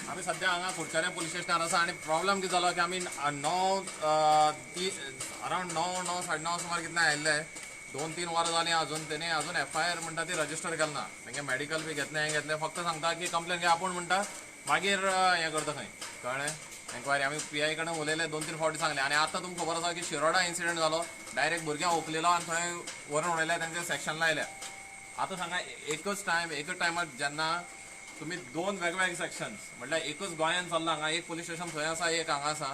आमी सध्या हांगा कुडचड्या पुलीस स्टेशनार आसा आनी प्रॉब्लम कितें जालो की आमी णव ती अरावंड 9 9 9:30 सुमार कितले आयिल्ले, 2-3 वरां जालीं अजून तेणी अजून एफआयआर म्हणटा ती रजिस्टर केलें ना. तेंगे मेडिकल बी घेतलें, हें घेतलें, फक्त सांगता की कंप्लेन घे आपूण म्हणटा, मागीर हें करता खंय, कळ्ळें. एन्क्वायरी आमी पीआय कडेन उलयले, 2-3 फावटी सांगले. आनी आतां तुमकां खबर आसा की शिरोडा इन्सिडंट जालो, डायरेक्ट भुरग्यांक उखलेलो आनी थंय व्हरून उडयले, तेंचे सेक्शन लायले. आतां सांगा, एकच टायम एकच टायमार जेन्ना तुमी 2 वेगवेगळे सेक्शन्स, म्हटल्यार एकच गोंयान चल्ला हांगा, एक पुलीस स्टेशन थंय आसा, एक हांगा आसा,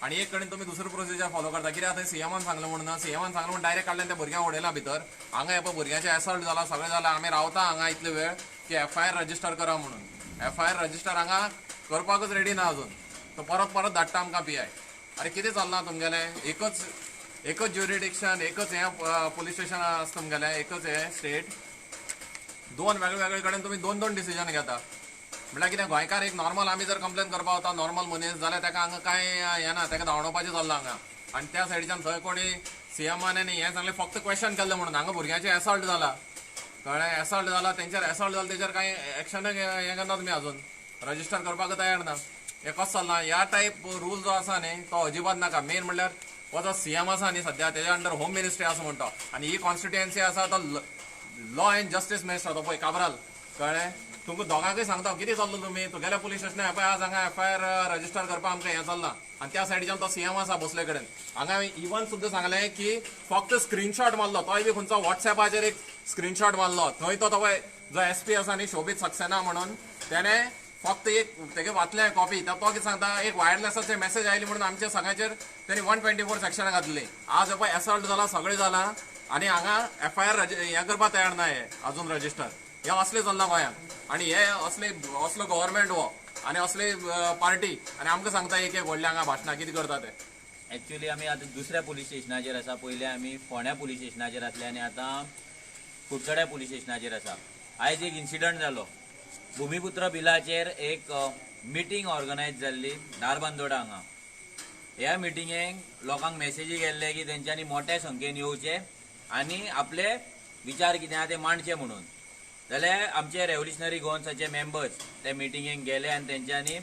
आनी एक कडेन तुमी दुसरो प्रोसिजर फॉलो करता. कित्याक थंय सीएमान सांगलें म्हणून ना, सीएमान सांगलें म्हणून डायरेक्ट काडलें त्या भुरग्यांक उडयला भितर. हांगा हे पळय भुरग्यांचे एसल्ट जाला, सगळें जालां. आमी रावता हांगा इतले वेळ की एफआयआर रजिस्टर करा म्हणून. एफआयआर रजिस्टर हांगा करपाकच रेडी ना अजून, तो परत परत धाडटा आमकां पीआय. अरे कितें चल्लां तुमगेलें? एकच एकच ज्युरिडिक्शन, एकच हें पुलीस स्टेशन आसा तुमगेलें, एकच हें स्टेट, 2 वेगळे कडेन तुमी 2-2 डिसिजन घेता. म्हटल्यार कितें, गोंयकार एक नॉर्मल आमी जर कंप्लेन करपाक वता नॉर्मल मनीस जाल्यार ताका हांगा कांय हें ना, ताका धांवडोवपाचें चल्लां हांगा. आनी त्या सायडीच्यान थंय कोणी सीएमान आनी हें सांगलें, फक्त क्वेश्चन केल्लें म्हणून हांगा भुरग्यांचें एसल्ट जाला, कळ्ळें, एसल्ट जाला, तेंचेर एसल्ट जाला, तेचेर कांय एक्शन हें करना तुमी, अजून रजिस्टर करपाक तयार ना. हें कसो चल्लां? ह्या टायप रूल जो आसा न्ही तो अजिबात नाका. मेन म्हणल्यार हो जो सीएम आसा न्ही सद्या, तेज्या अंडर होम मिनिस्ट्री आसा म्हणटा, आनी ही कॉन्स्टिट्युएन्सी आसा तो लॉ एंड जस्टीस मिनिस्टर तो पळय काब्राल, कळ्ळें. तुमकां दोगांकय सांगता कितें चल्लो तुमी, तुगेल्या पुलीस स्टेशनार एफआयआर आज हांगा एफआयआर रजिस्टर करपाक आमकां हें चल्लां. आनी त्या सायडीच्यान तो सीएम आसा बसले कडेन. हांगा इवन सुद्दां सांगलें की फक्त स्क्रीनशॉट मारलो, तोय बी खंयचो वॉट्सएपाचेर एक स्क्रीनशॉट मारलो, थंय तो पळय जो एसपी आसा न्ही शोबीत सक्सेना म्हणून, तेणें फक्त एक तेगे वाचलें कॉपी, तो कितें सांगता, एक वायरलेसाचे मॅसेज आयली म्हणून आमच्या सगळ्यांचेर तेणी 124 सेक्शनां घातली. आज पळय एसल्ट जाला, सगळें जालां, आनी हांगा एफआयआर हें करपाक तयार ना हे अजून रजिस्टर. हे असले चल्लां गोंयांत, आनी हे असले असलो गव्हर्मेंट हो आनी असले पार्टी, आनी आमकां सांगता एक एक व्हडले हांगा भाशणां कितें करता ते. एक्चुअली आमी आतां दुसऱ्या पुलीस स्टेशनाचेर आसा. पयलीं आमी फोंड्या पुलीस स्टेशनाचेर आसले आनी आतां कुडचड्या पुलीस स्टेशनाचेर आसा. आयज एक इन्सिडंट जालो, भुमिपुत्र बिलाचेर एक मिटींग ऑर्गनायज जाल्ली धारबांदोडा हांगा. ह्या मिटिंगेक लोकांक मेसेजी गेल्ले की तेंच्यांनी मोठ्या संख्येन येवचे आनी आपले विचार कितें आहा ते मांडचे म्हणून. जाल्यार आमचे रेव्होल्युशनरी गोवन्साचे मेंबर्स ते मिटिंगेक गेले आनी तेंच्यांनी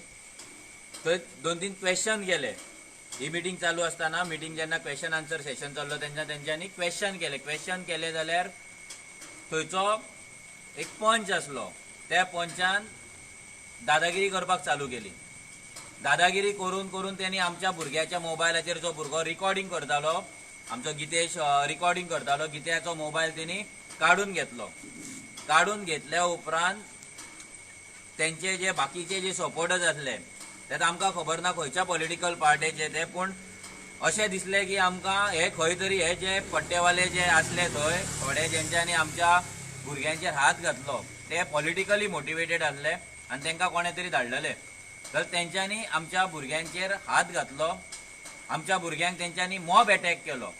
थंय 2-3 क्वेश्चन केले. ही मिटींग चालू आसतना, मिटींग जेन्ना क्वेश्चन आन्सर सेशन चल्लो तेन्ना तेंच्यांनी क्वेश्चन केले. क्वेश्चन केले जाल्यार थंयचो एक पंच आसलो, त्या पंचान दादागिरी करपाक चालू केली. दादागिरी करून करून त्यांनी आमच्या भुरग्याच्या मोबायलाचेर, जो भुरगो रिकॉर्डिंग करतालो, आमचो गितेश रिकॉर्डिंग करतालो, गित्याचो मोबायल तेणी काडून घेतलो. काडून घेतल्या उपरांत तेंचे जे बाकीचे जे सपोर्टर्स आसले ते आमकां खबर ना खंयच्या पॉलिटिकल पार्टीचे ते, पूण अशें दिसलें की आमकां हे खंय तरी हे जे पट्टेवाले जे आसले थंय थोडे जेंच्यांनी आमच्या भुरग्यांचेर हात घातलो ते पॉलिटिकली मोटिवेटेड आसले आनी तांकां कोणें तरी धाडलेले. तर तेंच्यांनी आमच्या भुरग्यांचेर हात घातलो, आमच्या भुरग्यांक तेंच्यांनी मॉब एटॅक केलो.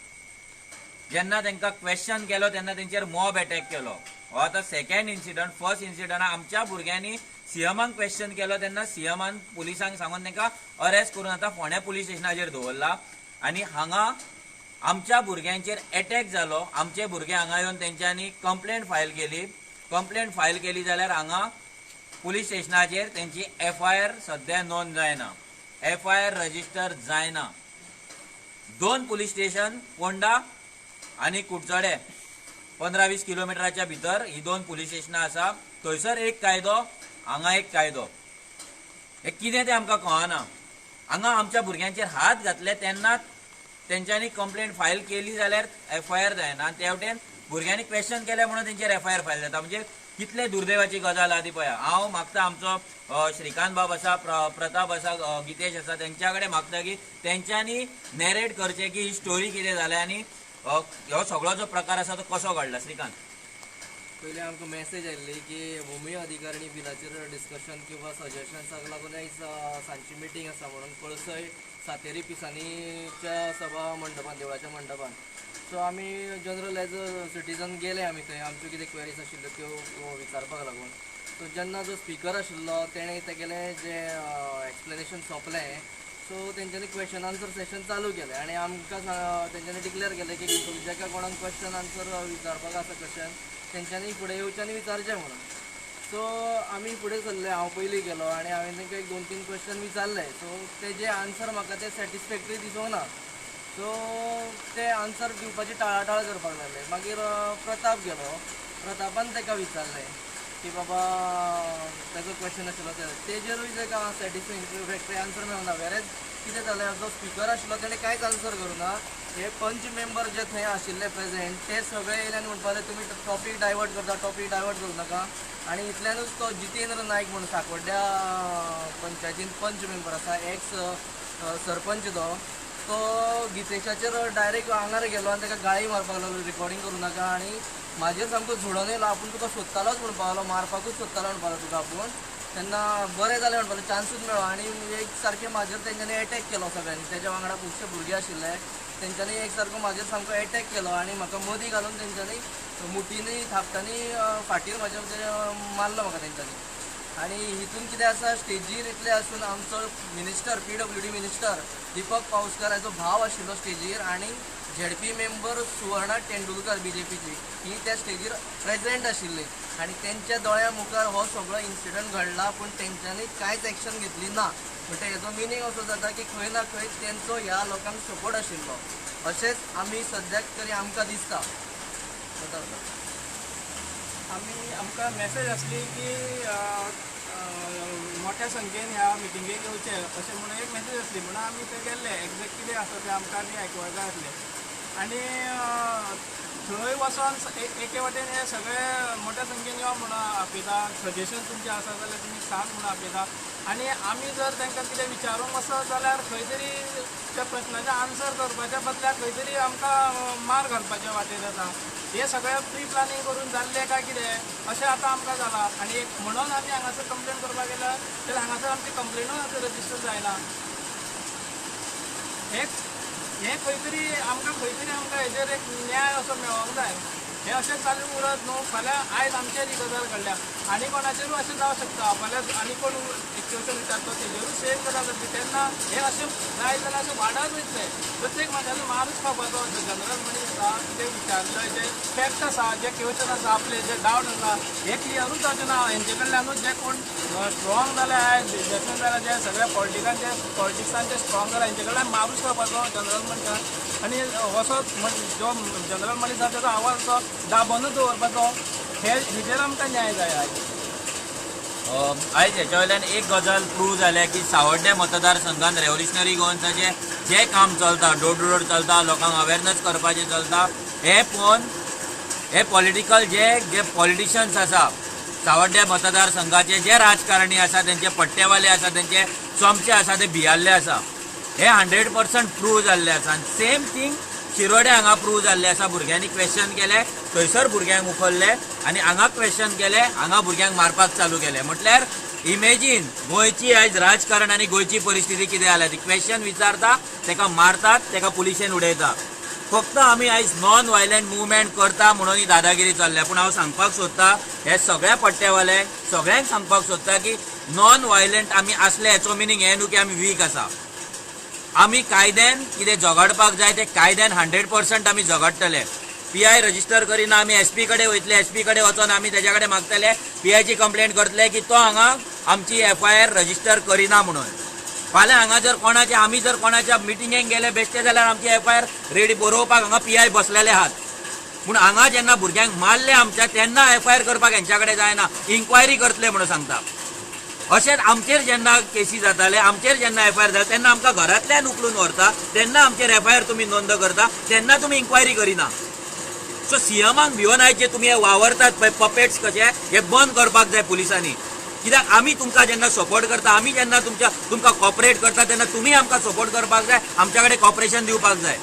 जेन्ना तांकां क्वेश्चन केलो तेन्ना तेंचेर मॉब एटॅक केलो. हो आतां सेकंड इन्सिडंट. फर्स्ट इन्सिडंट आमच्या भुरग्यांनी सीएमाक क्वेश्चन केलो तेन्ना सीएमान पुलिसांक सांगून तांकां अरेस्ट करून आतां फोंड्या पुलीस स्टेशनाचेर दवरला. आनी हांगा आमच्या भुरग्यांचेर एटॅक जालो. आमचे भुरगे हांगा येवन तेंच्यांनी कंप्लेंट फायल केली. कंप्लेंट फायल केली जाल्यार हांगा पुलीस स्टेशनाचेर तेंची एफआयआर सद्या नोंद जायना, एफआयआर रजिस्टर जायना. 2 पुलीस स्टेशन पोंडा आनी कुडचडे 15-20 किलोमिटराच्या भितर ही 2 पुलीस स्टेशनां आसा. थंयसर एक कायदो, हांगा एक कायदो. हे कितें तें आमकां कळना. हांगा आमच्या भुरग्यांचेर हात घातले तेन्ना तेंच्यांनी कंप्लेंट फायल केली जाल्यार एफआयआर जायना, आनी ते वटेन भुरग्यांनी क्वेश्चन केलें म्हणून तेंचेर एफआयआर फायल जाता. म्हणजे कितले दुर्दैवाची गजाल आहा ती पळया. हांव मागता आमचो श्रीकांत बाब आसा, प्रताप आसा, गितेश आसा, तेंच्या कडेन मागता की तेंच्यांनी नॅरेट करचें की ही स्टोरी कितें जाल्या आनी हो सगळो जो प्रकार आसा तो कसो घडला. श्रीकांत, पयलीं आमकां मॅसेज आयिल्ली की भूमी अधिकारणी बिलाचेर डिस्कशन किंवा सजेशन्साक लागून आयज सांजची मिटींग आसा म्हणून कळसय सातेरी पिसानीच्या सभा मंडपान, देवळाच्या मंडपान. सो आमी जनरल एज अ सिटीजन गेले आमी थंय, आमच्यो कितें क्वेरीज आशिल्ल्यो त्यो विचारपाक लागून. सो जेन्ना जो स्पिकर आशिल्लो तेणें तेगेलें जें एक्सप्लेनेशन सोंपलें, सो तेंच्यांनी क्वेश्चन आन्सर सेशन चालू केलें आनी आमकां तेंच्यांनी डिक्लेअर केलें की जेका कोणाक क्वेश्चन आन्सर विचारपाक आसा क्वेश्चन तेंच्यांनी फुडें येवचें आनी विचारचें म्हणून. सो आमी फुडें सरले, हांव पयलीं गेलो आनी हांवें तांकां एक 2-3 क्वेश्चन विचारले. सो तेजे आन्सर म्हाका ते सॅटिस्फॅक्टरी दिसूंक ना. सो ते आन्सर दिवपाची टाळाटाळ करपाक लागले. मागीर प्रताप गेलो, प्रतापान ताका विचारलें की बाबा ताजो क्वेश्चन आशिल्लो तेजेरूय ताका सॅटिस्फॅक्टरी आन्सर मेळना. वेरेज कितें जालें, जो स्पिकर आशिल्लो तेणें कांयच आन्सर करूं ना. हे पंच मेंबर जे थंय आशिल्ले प्रेजेंट ते सगळे येयले आनी म्हणपाक लागले तुमी टॉपीक डायवर्ट करता, टॉपीक डायवर्ट करूं नाका. आनी इतल्यानूच तो जितेंद्र नायक म्हणून साकोड्ड्या पंचायतीन पंच मेंबर आसा, एक्स सरपंच, तो गितेशाचेर डायरेक्ट आंगार गेलो आनी ताका गाळी मारपाक लागलो, रिकॉर्डिंग करूं नाका. आनी म्हाजेर सामको झुडोन येयलो, आपूण तुका सोदतालोच म्हणपाक लागलो, मारपाकूच सोदतालो म्हणपाक लागलो तुका आपूण. तेन्ना बरें जालें म्हणपाक लागलो, चान्सूच मेळ्ळो. आनी एक सारकें म्हाजेर तेंच्यांनी एटॅक केलो सगळ्यांनी, तेज्या वांगडा खुबशे भुरगे आशिल्ले तेंच्यांनी एक सारको म्हाजेर सामको एटॅक केलो आनी म्हाका मदीं घालून तेंच्यांनी मुठींनी थापटांनी फाटीर म्हाज्या मारलो म्हाका तेंच्यांनी. आनी हितून कितें आसा, स्टेजीर इतलें आसून आमचो minister PWD minister Deepak Pauskar हाचो भाव आशिल्लो स्टेजीर आनी ZP member Suvarna Tendulkar BJPची ही त्या स्टेजीर प्रेजेंट आशिल्ली आनी तेंच्या दोळ्या मुखार हो सगळो इन्सिडंट घडला, पूण तेंच्यांनी कांयच एक्शन घेतली ना. म्हणटा हेजो मिनींग असो जाता की खंय ना खंय तेंचो ह्या लोकांक सपोर्ट आशिल्लो अशेंच आमी सद्याक तरी आमकां दिसता. आमी आमकां मॅसेज आसली की मोठ्या संख्येन ह्या मिटिंगेक येवचें अशें म्हणून एक मॅसेज आसली, म्हणून आमी थंय गेल्ले. एग्जॅक्ट कितें आसा तें आमकां बी आयकुपाक जाय आसलें. आनी थंय वचोन एके वाटेन हे सगळे मोठ्या संख्येन यो म्हणून आपयता, सजेशन तुमचें आसा जाल्यार तुमी सांग म्हणून आपयता. आनी आमी जर तांकां कितें विचारूंक वचत जाल्यार खंय तरी त्या प्रश्नाचें आन्सर करपाच्या बदल्याक खंय तरी आमकां मार घालपाच्या वाटेर येता. हे सगळें प्री प्लॅनिंग करून जाल्लें काय कितें अशें आतां आमकां जालां. आनी एक म्हणून आमी हांगासर कंप्लेन करपाक गेल्यार जाल्यार हांगासर आमची कंप्लेनूय आतां रजिस्टर जायना. हें खंय तरी आमकां खंय तरी आमकां हेजेर एक न्याय असो मेळोंक जाय. हें अशें चालू उरत न्हू. फाल्यां आयज आमचेर ही गजाल घडल्या, आनी कोणाचेरूय अशें जावंक शकता. फाल्यां आनी कोण एक क्वेश्चन विचारता तेजेरूय सेम गजाल जातली. तेन्ना हें अशें जायत जाल्यार अशें वाडत वयतलें. प्रत्येक मनशाचो मारूच खावपाचो. जनरल मनीस आसा ते विचारले जे फॅक्ट आसा, जे क्वेश्चन आसा, आपले जे डावट आसा हे क्लियरूच जावचें ना. हेंचे कडल्यानूच जे कोण स्ट्रॉंग जाले आयज बिजनेसमॅन जाले, जे सगळे पॉलिटिकान जे पॉलिटिक्सान जे स्ट्रॉंग जाले हेंचे कडल्यान मारूच खावपाचो जनरल मनशान. आनी असो जो जनरल मनीस आसा तेजो आवाज असो दाबोनूच दवरपाचो. हे हेजेर आमकां न्याय जाय आयज. आयज हेच्या वयल्यान एक गजाल प्रूव जाल्या की सावड्डे मतदारसंघात रेव्होल्युशनरी गोवन्साचें जें काम चलता, डोर टू डोर चलता, लोकांक अवेरनस करपाचें चलता, हें पळोवन हे पॉलिटिकल जे जे पॉलिटिशियन्स आसा सावड्डे मतदारसंघाचे जे राजकारणी आसा, तेंचे पट्टेवाले आसा, तेंचे चमचे आसा, ते भियाल्ले आसा. हे 100% प्रूव जाल्ले आसा. आनी सेम थींग शिरोडे हांगा प्रूव जाल्ले आसा. भुरग्यांनी क्वेश्चन केले, थंयसर भुरग्यांक उखल्ले आनी हांगा क्वेश्चन केले, हांगा भुरग्यांक मारपाक चालू केले. म्हटल्यार इमेजीन गोंयची आयज राजकारण आनी गोंयची परिस्थिती कितें जाल्या ती. क्वेश्चन विचारता तेका मारतात, तेका पुलिशेन उडयता. फक्त आमी आयज नॉन वायलंट मुवमेंट करता म्हणून ही दादागिरी चल्ल्या. पूण हांव सांगपाक सोदता हे सगळ्या पट्टेवाले सगळ्यांक सांगपाक सोदता की नॉन वायलंट आमी आसले हेचो मिनींग हें न्हू की आमी वीक आसा. आमी कायद्यान कितें झगडपाक जाय ते कायद्यान 100% आमी झगडटले. PI register करिना आमी SP कडेन वयतले, SP कडेन वचोन आमी तेज्या कडेन मागतले, PIची कंप्लेन करतले की तो हांगा आमची FIR register करिना म्हणून. फाल्यां हांगा जर कोणाचे आमी जर कोणाच्या मिटिंगेक गेले बेश्टे जाल्यार आमची FIR ready बरोवपाक हांगा PI बसलेले आहात. पूण हांगा जेन्ना भुरग्यांक मारले आमच्या तेन्ना FIR करपाक हेंच्या कडेन जायना, इन्क्वायरी करतले म्हणून सांगता. अशेंच आमचेर जेन्ना केसी जाताले, आमचेर जेन्ना FIR जाता तेन्ना आमकां घरांतल्यान उखलून व्हरता, तेन्ना आमचेर FIR तुमी नोंद करता, तेन्ना तुमी इन्क्वायरी करिना. सो सीएमाक भिवन आयज जे तुमी हे वावरतात पळय पपेट्स कशे, हे बंद करपाक जाय पुलिसांनी. कित्याक आमी तुमकां जेन्ना सपोर्ट करता, आमी जेन्ना तुमकां कॉपरेट करता तेन्ना तुमी आमकां सपोर्ट करपाक जाय, आमच्या कडेन कॉपरेशन दिवपाक जाय.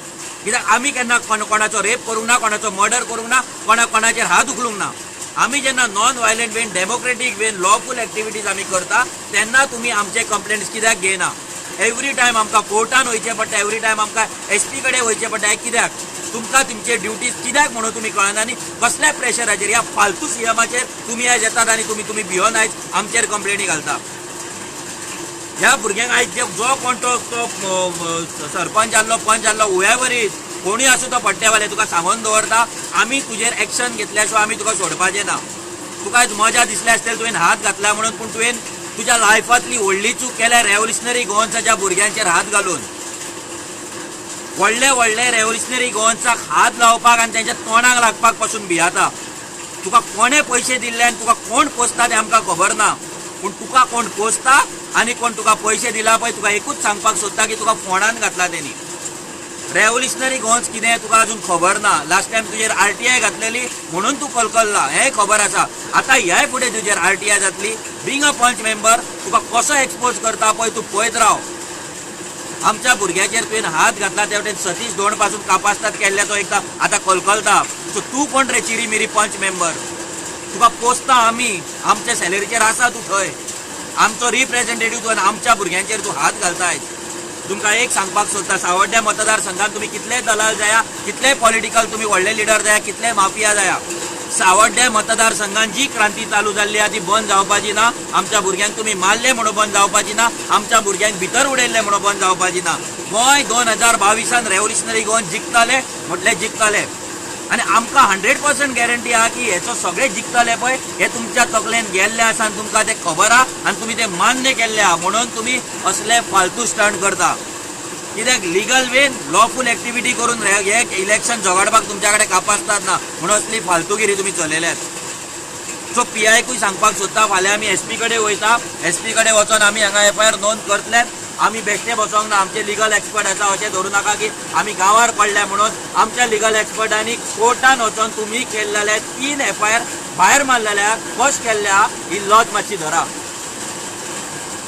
कित्याक आमी केन्ना कोणाचो रेप करूंक ना, कोणाचो मर्डर करूंक ना, कोणाचेर हात उखलूंक ना. आमी जेन्ना non violent when, democratic when, lawful activities आमी करता तेन्ना तुमी आमचे कंप्लेंट्स कित्याक घेयना. एवरी टायम आमकां कोर्टान वयचें पडटा, एवरी टायम आमकां SP कडेन वयचें पडटा. हें कित्याक? तुमकां तुमचे ड्युटीज कित्याक म्हणून तुमी कळना आनी कसल्या प्रेशराचेर ह्या फालतू सीएमाचेर तुमी आयज येतात आनी तुमी भियोन आयज आमचेर कंप्लेनी घालता. ह्या भुरग्यांक आयज जो कोण तो सरपंच आहलो, पंच आहलो, हुएवर is, कोणूय आसूं तो पट्टेवाले, तुका सांगून दवरता आमी तुजेर एक्शन घेतल्या शिवाय आमी तुका सोडपाचें ना. तुका आयज मजा दिसली आसतली तुवें हात घातला म्हणून, पूण तुवें तुज्या लायफांतली व्हडली चूक केल्या रेव्होल्युशनरी गोवन्साच्या भुरग्यांचेर हात घालून. व्हडले व्हडले रेव्होल्युशनरी गोवन्साक हात लावपाक आनी तेंच्या तोंडाक लागपाक पासून भियाता. तुका कोणे पयशे दिल्ले आनी तुका कोण पोसता तें आमकां खबर ना, पूण तुका कोण पोसता आनी कोण तुका पयशे दिला पळय, तुका एकूच सांगपाक सोदता की तुका फोंडान घातला तेणी. रेव्होल्युशनरी गोवन्स कितें तुका अजून खबर ना. लास्ट टायम तुजेर RTI घातलेली म्हणून तूं कलकल्ला हें खबर आसा. आतां ह्याय फुडें तुजेर RTI जातली. बींग अ पंच मेंबर तुका कसो एक्सपोज करता पळय तूं पळयत राव. आमच्या भुरग्याचेर तुवें हात घातला त्या वटेन सतीश धोंड पासून कापास्तात केल्ल्या तो एकदां आतां कलकलता. सो तूं कोण रे चिरी मिरी पंच मेंबर? तुका पोसता आमी, आमच्या सॅलरीचेर आसा तूं थंय, आमचो रिप्रेझेंटेटीव तूं आनी आमच्या भुरग्यांचेर तूं हात घालताय. तुमकां एक सांगपाक सोदता, सावड्ड्या मतदारसंघात तुमी कितले दलाल जाया, कितले पॉलिटिकल तुमी व्हडले लिडर जाया, कितले माफिया जाया, सावड्ड्या मतदारसंघात जी क्रांती चालू जाल्ली आहा ती बंद जावपाची ना. आमच्या भुरग्यांक तुमी मारले म्हणून बंद जावपाची ना, आमच्या भुरग्यांक भितर उडयल्ले म्हणून बंद जावपाची ना. गोंय 2022 रेव्होल्युशनरी गोवन जिखतले म्हटलें जिखतले, आनी आमकां 100% गॅरंटी आहा की हेचो सगळे जिखतले पळय हे तुमच्या तकलेन गेल्ले आसा आनी तुमकां तें खबर आहा आनी तुमी तें मान्य केल्लें आहा, म्हणून तुमी असले फालतू स्टंट करता. कित्याक लिगल वेन लॉफूल एक्टिविटी करून हे इलेक्शन झगडपाक तुमच्या कडेन कापास्ताद ना, म्हणून असली फालतूगिरी तुमी चलयल्यात. सो PI कूय सांगपाक सोदता, फाल्यां आमी SP कडेन वयता, SP कडेन वचोन आमी हांगा FIR नोंद करतले. आमी बेश्टे बसोंक ना, आमचे लिगल एक्सपर्ट आसा. अशें धरूं नाका की आमी गांवार पडल्या म्हणून. आमच्या लिगल एक्सपर्टांनी कोर्टान वचोन तुमी केल्ले 3 FIR भायर मारलेल्या, फस्ट केल्ल्या, ही लॉज मातशी धरा.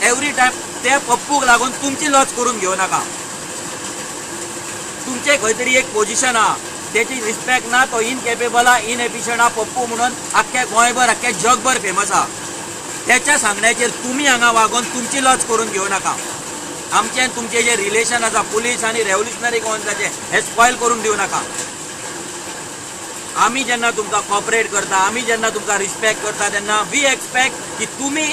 एवरी टायम ते पप्पूक लागून तुमची लॉज करून घेवं नाका. तुमचें खंय तरी एक पोजिशन आहा, तेची रिस्पेक्ट ना, तो इनकेपेबल आहा, इनएफिशियंट आहा. पप्पू म्हणून आख्ख्या गोंयभर, आख्ख्या जगभर फेमस आहा. त्याच्या सांगण्याचेर तुमी हांगा वागोवन तुमची लॉज करून घेवं नाका. आमचें तुमचें जे रिलेशन आसा पुलीस आनी रेव्होल्युशनरी गोवन्साचें हें स्पॉयल करून दिवं नाका. आमी जेन्ना तुमकां कॉपरेट करता, आमी जेन्ना तुमकां रिस्पेक्ट करता, तेन्ना we expect की तुमी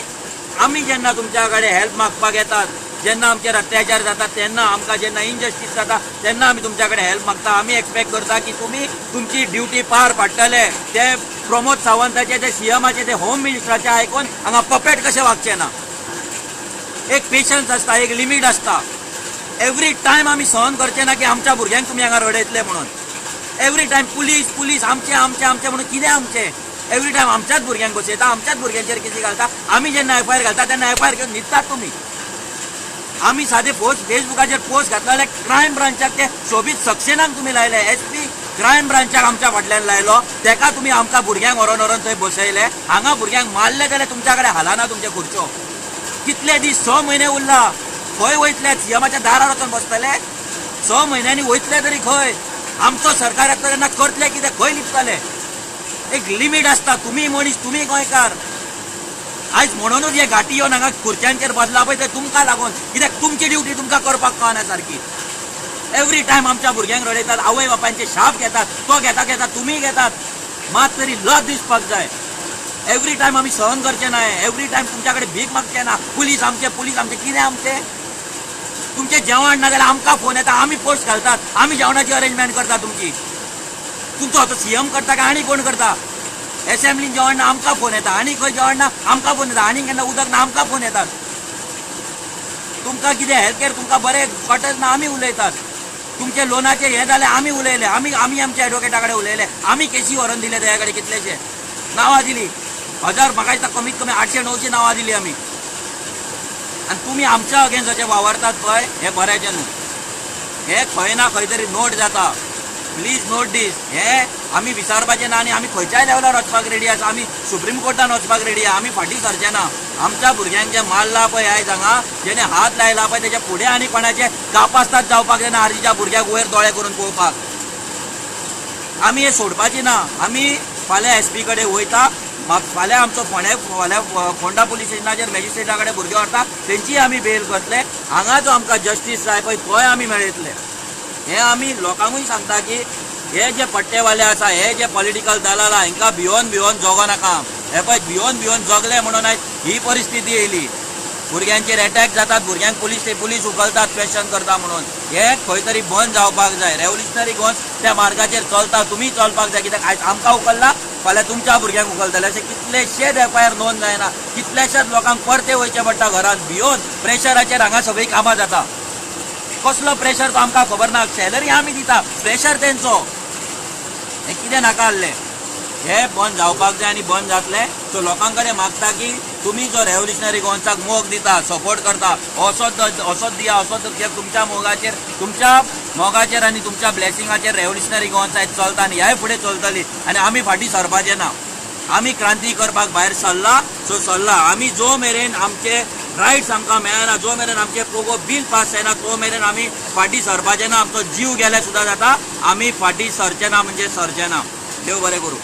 आमी जेन्ना तुमच्या कडेन हेल्प मागपाक येतात, जेन्ना आमचेर अत्याचार जाता, तेन्ना आमकां जेन्ना इनजस्टीस जाता तेन्ना आमी तुमच्या कडेन हेल्प मागता. आमी एक्सपेक्ट करता की तुमी तुमची ड्युटी पार पाडटले. ते प्रमोद सावंताचे, ते CMाचे, ते होम मिनिस्टराचे आयकून हांगा पपेट कशें वागचें ना. एक पेशन्स आसता, एक लिमीट आसता. एवरी टायम आमी सहन करचे ना की आमच्या भुरग्यांक तुमी हांगा रडयतले म्हणून. एवरी टायम पुलीस पुलीस आमचे आमचे आमचे म्हणून कितें आमचें? एवरी टायम आमच्याच भुरग्यांक बसयता, आमच्याच भुरग्यांचेर केसी घालता. आमी जेन्ना FIR घालता तेन्ना FIR घेवन न्हिदतात तुमी. आमी सादे पोस्ट फेसबुकाचेर पोस्ट घातला जाल्यार क्रायम ब्रांचाक ते शोबीत सक्सेनाक तुमी लायले, SP crime ब्रांचाक आमच्या फाटल्यान लायलो, तेका तुमी आमकां भुरग्यांक व्हरोन व्हरोन थंय बसयले. हांगा भुरग्यांक मारले जाल्यार तुमच्या कडेन हालना तुमचे खुर्च्यो. कितले दीस, 6 म्हयने उरला, खंय वयतले? CMाच्या दारार वचोन बसतले? 6 म्हयन्यांनी वयतले तरी खंय? आमचो सरकार येतलो तेन्ना करतले कितें? खंय लिपतले? एक लिमीट आसता. तुमी मनीस, तुमी गोंयकार. आयज म्हणूनच हे घाटी येवन हांगा खुर्च्यांचेर बसला पळय ते तुमकां लागून, कित्याक तुमची ड्युटी तुमकां करपाक कळना सारकी. एवरी टायम आमच्या भुरग्यांक रडयतात, आवय बापायचे शाप घेतात, तो घेता घेता तुमी घेतात. मात तरी लज दिसपाक जाय. एवरी टायम आमी सहन करचे ना, एवरी टायम तुमच्या कडेन भीक मागचे ना. पुलीस आमचे, पुलीस आमचे, कितें आमचे? तुमचें जेवण ना जाल्यार आमकां फोन येता, आमी पोस्ट घालतात, आमी जेवणाची अरेंजमेंट करता तुमची. तुमचो आतां CM करता काय आनी कोण करता? एसेंब्लीन जेवण ना आमकां फोन येता, आनी खंय जेवण ना आमकां फोन येता, आनी केन्ना उदक ना आमकां फोन येतात. तुमकां कितें हेल्थ केअर तुमकां बरें क्वॉर्टर्स ना आमी उलयतात. तुमचे लोनाचे हें जालें आमी उलयले, आमी आमी आमच्या एडवोकेटा कडेन उलयले, आमी केसी व्हरोन दिले तेज्या कडेन, कितलेशे नांवां दिली, 1000 म्हाका दिसता कमीत कमी 800-900 नांवां दिली आमी. आनी तुमी आमच्या अगेन्स्ट अशें वावरतात पळय हें बऱ्याचें न्हू. हें खंय ना खंय तरी नोट जाता. प्लीज नोट दीस. हें आमी विसारपाचें ना आनी आमी खंयच्याय लेवलार वचपाक रेडी आसा. आमी सुप्रीम कोर्टान वचपाक रेडी आसा, आमी फाटीं सरचे ना. आमच्या भुरग्यांक जें मारला पळय आयज हांगा, जेणे हात लायला पळय तेच्या फुडें आनी कोणाचे कापास्तात जावपाक जायना आर्जीच्या भुरग्याक वयर दोळे करून पळोवपाक. आमी हें सोडपाची ना. आमी फाल्यां SP कडेन वयता, फाल्यां आमचो फोंड्या, फाल्यां फोंडा पुलीस स्टेशनाचेर मॅजिस्ट्रेटा कडेन भुरगे व्हरता, तेंची आमी बेल करतले. हांगा जो आमकां जस्टीस जाय पळय तोय आमी मेळयतले. हें आमी लोकांकूय सांगता की हे जे पट्टेवाले आसा, हे जे पॉलिटिकल दलाल आहा, हेंकां भियोन भियोन जगो नाका. हे पळय भियोन भियोन जगले म्हणून आयज ही परिस्थिती येयली. भुरग्यांचेर एटॅक जातात, भुरग्यांक पुलीस पुलीस उखलतात क्वेश्चन करता म्हणून. हे खंय तरी बंद जावपाक जाय. रेव्होल्युशनरी गोवन्स त्या मार्गाचेर चलता, तुमी चलपाक जाय. कित्याक आयज आमकां उखल्ला, फाल्यां तुमच्या भुरग्यांक उखलतले. अशे कितलेशेच एफआयआर नोंद जायना, कितल्याश्याच लोकांक परते वयचें पडटा घरांत भियोन. प्रेशराचेर हांगा सगळीं कामां जाता. कसलो प्रेशर तो आमकां खबर ना. सॅलरी आमी दिता, प्रेशर तेंचो. हें कितें नाका आहलें, हे बंद जावपाक जाय आनी बंद जातलें. सो लोकां कडेन मागता की तुमी जो रेव्होल्युशनरी गोवन्साक मोग दिता, सपोर्ट करता, असोच असोच दिया, असोच कित्याक तुमच्या मोगाचेर आनी तुमच्या ब्लेसिंगाचेर रेव्होल्युशनरी गोवन्स आयज चलता आनी ह्याय फुडें चलतली आनी आमी फाटीं सरपाचें ना. आमी क्रांती करपाक भायर सरला सो सरला. आमी जो मेरेन आमचे रायट्स आमकां मेळना, जो मेरेन आमचे पोगो बील पास जायना, तो मेरेन आमी फाटीं सरपाचे ना. आमचो जीव गेल्यार सुद्दां जाता, आमी फाटीं सरचे ना म्हणजे सरचे ना. देव बरें करूं.